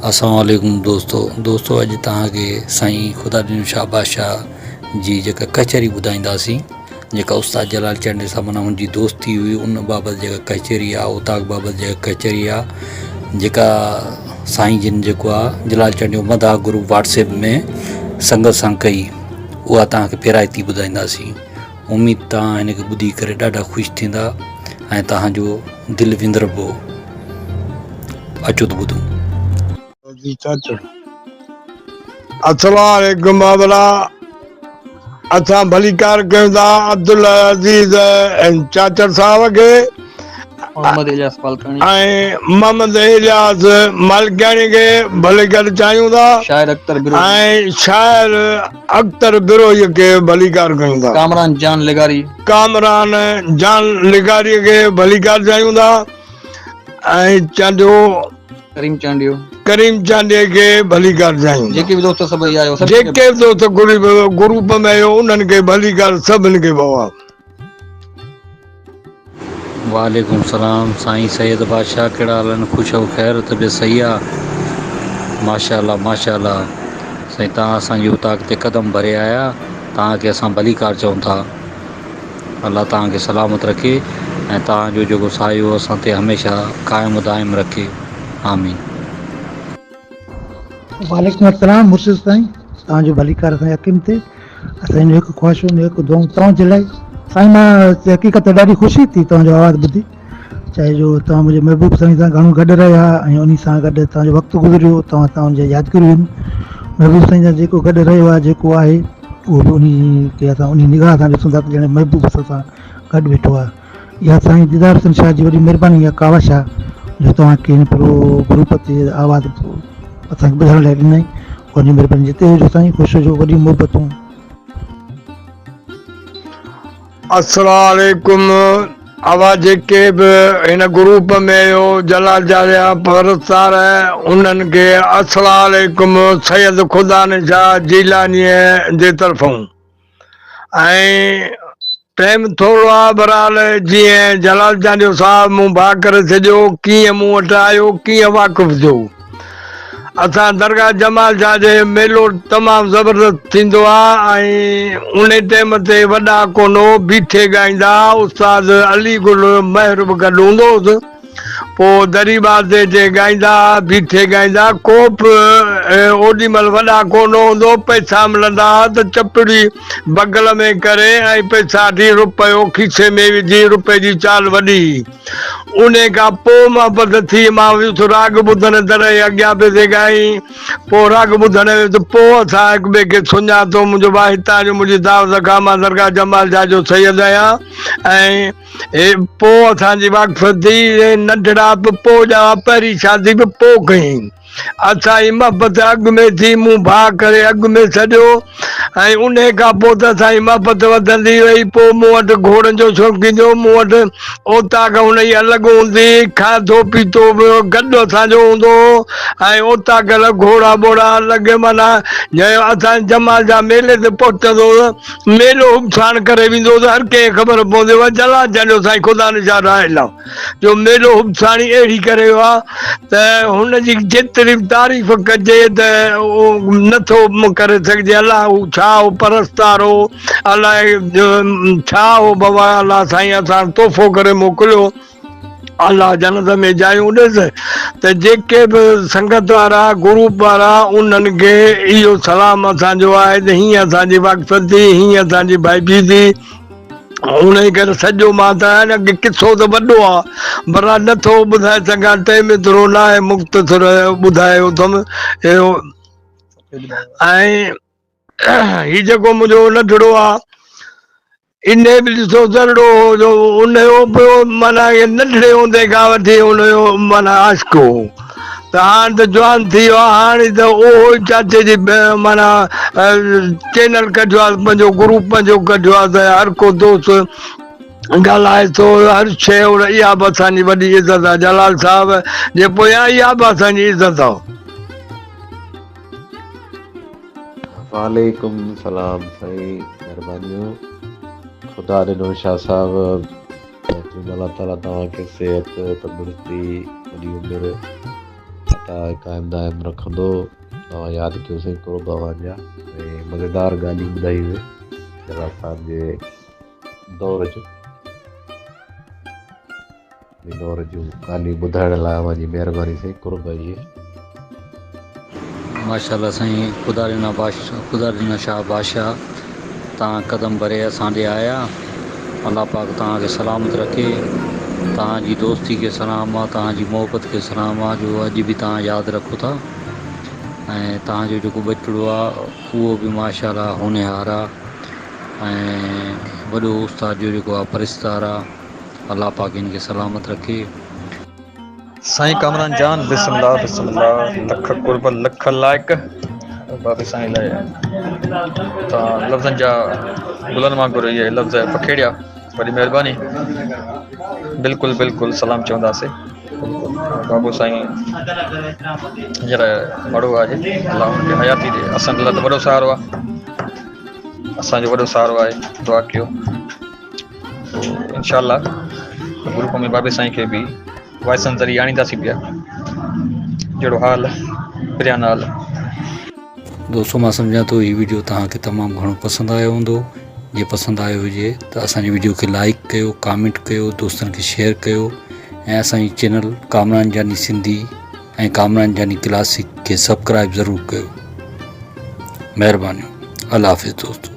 اسلام عليڪم دوستو دوستو اڄ توهان کي سائين خدا ڏنو شاهه بادشاهه جي جيڪا ڪچهري ٻڌائينداسين جيڪا استاد جلال چانڊيي سان معنيٰ هن جي دوستي هئي ان بابت جيڪا ڪچهري آهي اوطاق بابت جيڪا ڪچهري آهي جيڪا سائين جن جيڪو آهي جلال چانڊيو مداح گروپ واٽس ايپ ۾ سنگت سان ڪئي اها توهان کي پيرائتي ٻڌائينداسين اميد توهان هن کي ٻڌي ڪري ڏاڍا خوش ٿيندا ۽ توهان جو دل وندربو اچو ته ٻڌون. جي چاچڙ. السلام عليڪم بابلا اسان ڀليڪار ڪيون ٿا عبدالعزيز چاچڙ صاحب کي محمد الياس مالڪاڻي ۽ محمد الياس مالڪاڻي کي ڀليڪار چاهيون ٿا شاعر اختر بروهي ۽ شاعر اختر بروهي کي ڀليڪار ڪيون ٿا ڪامران جان لغاري ڪامران جان لغاري کي ڀليڪار چاهيون ٿا ۽ چانڊيو ڪريم چانڊيو ڪريم چانڊيي کي ڀليڪار چاهيون جيڪي به دوست سڀئي آيو سڀ جيڪي به دوست گروپ گروپ ۾ آيو انهن کي ڀليڪار سڀن کي بابا. وعليڪم السلام سائين سيد بادشاھ ڪهڙا حال آهن خوش آهو خير طبيعت صحيح آ ماشاءالله ماشاءالله سائين توهان اسان جي اوطاق تي قدم ڀري آيا توهان کي اسان ڀليڪار چئون ٿا. الله توهان کي سلامت رکي ۽ توهان جو جيڪو سايو اسان تي هميشه قائم و دائم رکي آمين. وعليڪم السلام مرشد سائين توهان جو ڀليڪار اسان جي اکين تي اسان جون هڪ خواهشون هڪ دعائون توهان جي لاء سائين مان حقيقت ڏاڍي خوشي ٿي توهان جو آواز ٻڌي چاهي جو توهان منهنجي محبوب سائين سان گهڻو گڏ رهيا ۽ انهي سان گڏ توهان جو وقت گذريو توهان سان ان جا يادگيريون آهن محبوب سائين سان جيڪو گڏ رهيو آهي جيڪو آهي اهو به انهي کي اسان انهي نگاهه سان ڏسون ٿا ته ڄڻ محبوب اسان سان گڏ ويٺو آهي اها سائين ديدار حسين شاهه جي وڏي مهرباني اها ڪاوش آهي جو توهان کي هن پورو گروپ تي آواز اسان کي ٻڌڻ لاء ڏنائين ان جي مهرباني جتي هجو سائين خوش هجو وڏيون محبتون. السلام عليڪم اوهان جيڪي به هن گروپ ۾ آهيو جلال جاريا پرستار انهن کي السلام عليڪم سيد خدا نشاهه جيلاني جي طرفون ۽ ٽيم ٿورو آ بھرحال جيئن جلال چانڊيو صاحب مون ڀاء ڪري ڇڏيو ڪيئن مون وٽ آيو ڪيئن واقف ٿيو اسان درگاهه جمال شاهه جي ميلو تمام زبردست ٿيندو آ ۽ انهي ٽيم تي وڏا ڪونو بيٺي ڳائيندا استاد علي گل مهر به گڏ هوندو هوس پو دري ٻار تي اچي ڳائيندا بيٺي ڳائيندا ڪو به اوڏي مهل وڏا ڪونو هوندو پئسا ملندا ها ته چپڙي بغل ۾ ڪري ۽ پئسا ڏي رپيو کيسي ۾ وجهي رپئي جي چال وڏي هئي. انهيء کان پوء محبت ٿي، مان ويس راڳ ٻڌڻ در جي اڳيان پئي ٿي ڳائين. پوء راڳ ٻڌڻ ويس، پوء اسان هڪ ٻئي کي سڃاتو. منهنجو ڀاء هتان جو منهنجي دعوت کان، مان درگاهه جمال شاهه جو سيد آهيان ۽ پوء اسان جي واقفيت ٿي. ننڍڙا به پوء ڄاوا، پهرين شادي به پوء ڪيائين. اسان جي محبت اڳ ۾ ٿي، مون ڀاء ڪري اڳ ۾ سڏيو ۽ انهي کان پوء ته اسان جي محبت وڌندي وئي. پوء مون وٽ گهوڙن جو شوقين ٿيو، مون وٽ اوطاق هن جي الڳ هوندي هئي، کاڌو پيتو به گڏ اسان جو هوندو هو ۽ اوطاق الڳ، گهوڙا ٻوڙا الڳ، معنيٰ جنهن اسان جمال جا ميلي تي پهچندو هو ته ميلو حبساڻ ڪري ويندو هو ته هر ڪنهن کي خبر پوندي هئي جلال جانيو سائين خدا نشان راحيل آ. جو ميلو حبساڻي اهڙي ڪري ويو آهي ته هن جي جيتري به تعريف ڪجي ته اهو نٿو ڪري سگهجي الاء هو ڇا هو پرستار هو الاء ڇا هو بابا الله سائين اسان تحفو ڪري موڪليو الله جنت ۾ جايون ڏيس ته جيڪي به سنگت وارا گروپ وارا انهن کي اهو سلام اسان جو آهي ته هيئن اسان جي واقفيت ٿي هيئن اسان جي ڀائپي ٿي انهيء ڪري سڄو مان ته آهي نه قصو ته وڏو آ پر نه ٿو ٻڌائي سگهان ٽيم ايترو نه آهي مختصر ٻڌايو اٿم اهو ۽ هي جيڪو منهنجو ننڍڙو آ انهي به ڏسو ذرڙو هو جو ان جو به معنيٰ ننڍڙي هوندي کان وٺي ان جو معنيٰ عاشق هو ته هاڻ ته جوان ٿي ويو آهي هاڻي ته اهو ئي چاچي جي معنيٰ چينل ڪڍيو آهي پنهنجو گروپ پنهنجو ڪڍيو آهي ته هر ڪو دوست ڳالهائي ٿو هر شيء اها به اسان جي وڏي عزت آهي جلال صاحب جي پويان اها به اسان جي عزت آهي. وعليڪم سلام سائين مھربانيون خدا ڏنو شاھ صاحب بهترين الله تعالي توهان کي صحت تندرستي وڏي عمر عطا ۽ قائم دائم رکندو. توهان ياد ڪيو سائين قرب اوهان جا ۽ مزيدار ڳالهيون ٻڌايون اهي جلال صاحب جي دور جون دور جون ڳالهيون ٻڌائڻ لاء اوهان جي مهرباني سائين قرب اهي. ماشاءالله سائين خدا ڏنا بادشاھ خدا ڏنا شاھ بادشاھ توهان قدم ڀري اسان ڏي آيا الله پاڪ توهان کي سلامت رکي توهان جي دوستي کي سلام آ توهان جي محبت کي سلام آ جو اڄ به توهان ياد رکو ٿا ۽ توهان جو جيڪو ٻچڙو آ اهو به ماشاءالله هونهار آ ۽ وڏو استاد جو جيڪو آ پرستار آ الله پاڪ هن کي سلامت رکي. سائين ڪامران جان بسم الله بسم الله لک قرب لک لائق بابي سائين لاء تان لفظن جا گلن وانگر اهي لفظ پکيڙيا وڏي مهرباني بلڪل بلڪل سلام چونداسي بابو سائين هينئر مڙو آهي الله هن کي حياتي ڏي اسان لاء ته وڏو سهارو آهي اسان جو وڏو سهارو آهي دعا ڪيو انشاء الله گروپ ۾ بابي سائين کي به وائسن ذريعي آڻينداسين پيا جهڙو حال پريان حال. دوستو مان سمجهان ٿو هي ويڊيو توهان کي تمام گهڻو پسند آيو هوندو جي پسند آيو هجي ته اسان جي ويڊيو کي لائڪ ڪيو ڪامينٽ ڪيو دوستن کي شيئر ڪيو ۽ اسان جي چينل ڪامران جاني سنڌي ۽ ڪامران جاني ڪلاسڪ کي سبڪرائب ضرور ڪيو مهربانيون الله حافظ دوستو.